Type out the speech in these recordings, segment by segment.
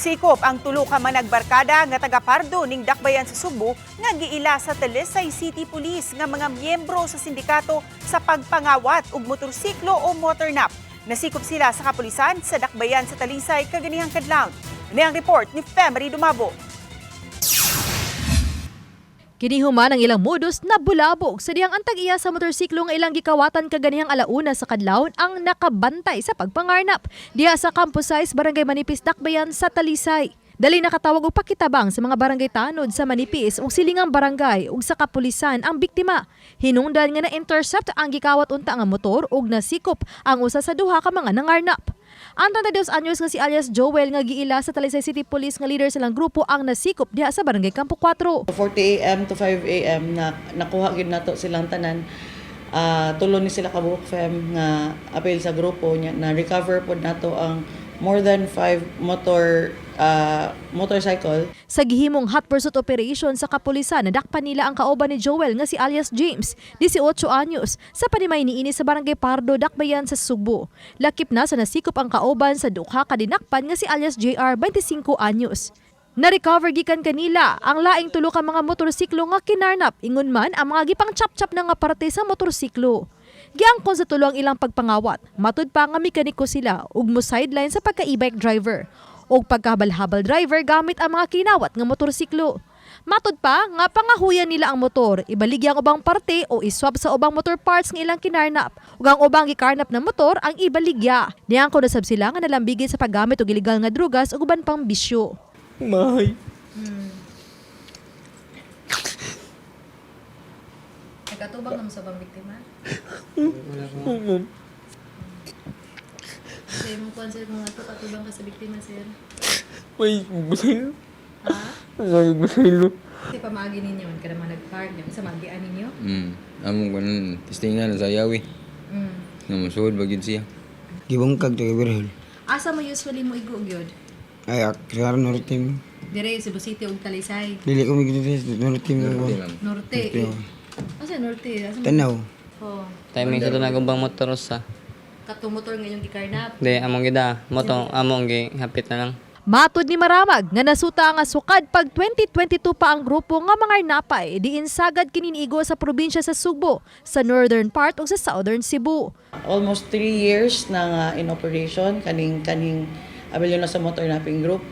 Nasikop ang tulo ka managbarkada nga taga Pardo ning Dakbayan sa Sugbo nga giila sa Talisay City Police nga mga miyembro sa sindikato sa pagpangawat og motorsiklo o motornap. Nasikop sila sa kapulisan sa Dakbayan sa Talisay kaganihang kadlawon. Ini ang report ni Femery Dumabo. Kini human ang ilang modus na bulabog sa dihang ang tag-iya sa motorsiklo nga ilang gikawatan kaganihang alauna sa kadlawon ang nakabantay sa pagpangarnap diha sa Campus Size, Barangay Manipis, Dakbayan sa Talisay. Dali nakatawag og pakitabang sa mga barangay tanod sa Manipis ug silingang barangay ug sa kapulisan ang biktima. Hinungdan nga na-intercept ang gikawat unta nga motor ug nasikop ang usa sa duha ka mga nangarnap. Ang 32 anyos nga si alias Joel nga giila sa Talisay City Police nga leader sa ilang grupo ang nasikop diha sa Barangay Campo 4. 40 a.m. to 5 a.m. na nakuha gyud nato silang tanan. Tulo ni sila kabuok, fem, nga apil sa grupo niya. Na recover pod nato ang more than 5 motorcycle. Sa gihimong hot pursuit operation sa kapulisan, nadakpan nila ang kauban ni Joel nga si alias James, 18 anyos, sa panimay niini sa Barangay Pardo, Dakbayan sa Sugbo. Lakip na sa nasikop ang kauban sa duha ka dinakpan nga si alias JR, 25 anyos. Na-recover gikan kanila ang laing tulo ka mga motorsiklo nga kinarnap, ingon man ang mga gipang chap-chap na nga parte sa motorsiklo. Giangkon sa tulo ang ilang pagpangawat. Matud pa nga mekaniko sila ug mo sideline sa pagka e-bike driver ug pagkahabal-habal driver gamit ang mga kinawat nga motorsiklo. Matud pa nga pangahuyan nila ang motor, ibaligya ang ubang parte o iswap sa ubang motor parts nga ilang kinarnap ug ang ubang gikarnap na motor ang ibaligya. Niangkon na sab sila nga nalambigit sa paggamit og ilegal nga drugas ug uban pang bisyo. Mahay. Nagkatubang naman sa bang biktima? Oo, ma'am. Sa imong kuan, sir, kung ato katubang ka sa biktima, sir. May basilo. Ha? May basilo. Kasi pamaagi ninyo, kada mga nag-park, niya, sa magian ninyo. Among kanon testingan sa yawi. Nga mosuod ba gyud siya. Gibungkag to Gabriel. Asa mo usually mo igo gyud? Ay, klaro Norte. Dire Cebu City ug Talisay. Dili ko migito Norte mo. Norte, ma'am. Norte. Norte. Asa Norte? Asa mo? Tanaw. Oh. Timing sa tunag ubang motor sa. Katong motor ngayong gikarnap. Di among gida moto among gi hapit na lang. Matod ni Maramag nga nasuta nga sukad pag 2022 pa ang grupo nga mga napay diin sagad kininigo sa probinsya sa Sugbo, sa northern part ug sa southern Cebu. Almost 3 years na nga in operation kaning abelyo na sa motor napping group.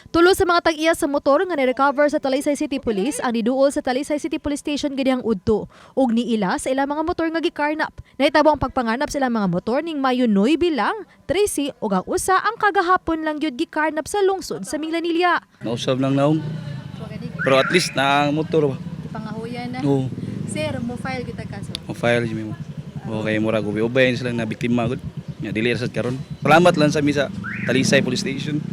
Tulo sa mga tag-iya sa motor nga ni-recover sa Talisay City Police ang niduol sa Talisay City Police Station ganihang udto ug niila sa ilang mga motor nga gikarnap. Nahitabo ang pagpanganap sa ilang mga motor ning Mayo 9 lang, 13 ug ang usa ang kagahapon lang gyud gikarnap sa lungsod sa Minglanilla. Nausab lang naong. Pero at least na ang motor ba. Pangahuyan na. Oo, Sir, mo file kita kaso. mo-file jud mo. Okay, murag ubi-ubay sila na biktima gud. Nya dili ra sad karon. Salamat lang sa mi sa Talisay Police Station.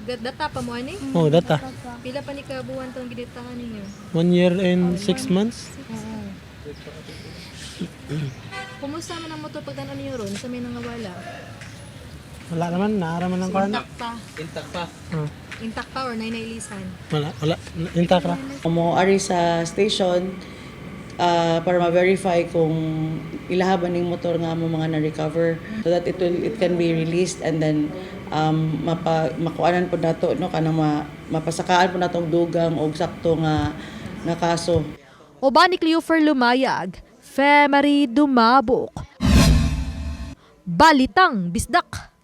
Data pa mo ani? Oh, data. Pila pa ni ka buwan tong giditahan ninyo? 1 year and 6 months. Kumusta man ang motor pagtan-aw ninyo ron sa may nangawala? Wala naman, naaraman lang ko. Intact pa. Intact pa. Oh, Intact pa or nay nailisan? wala, wala. Intact ra. Mo ari sa station para ma-verify kung ilaha ba ning motor nga mo mga na-recover so that it can be released and then makuanan po nato, no, kanang mapasakaan po natong dugang og sakto nga nga kaso. Uban ni Cleofer Lumayag, Femery Dumabok. Balitang Bisdak.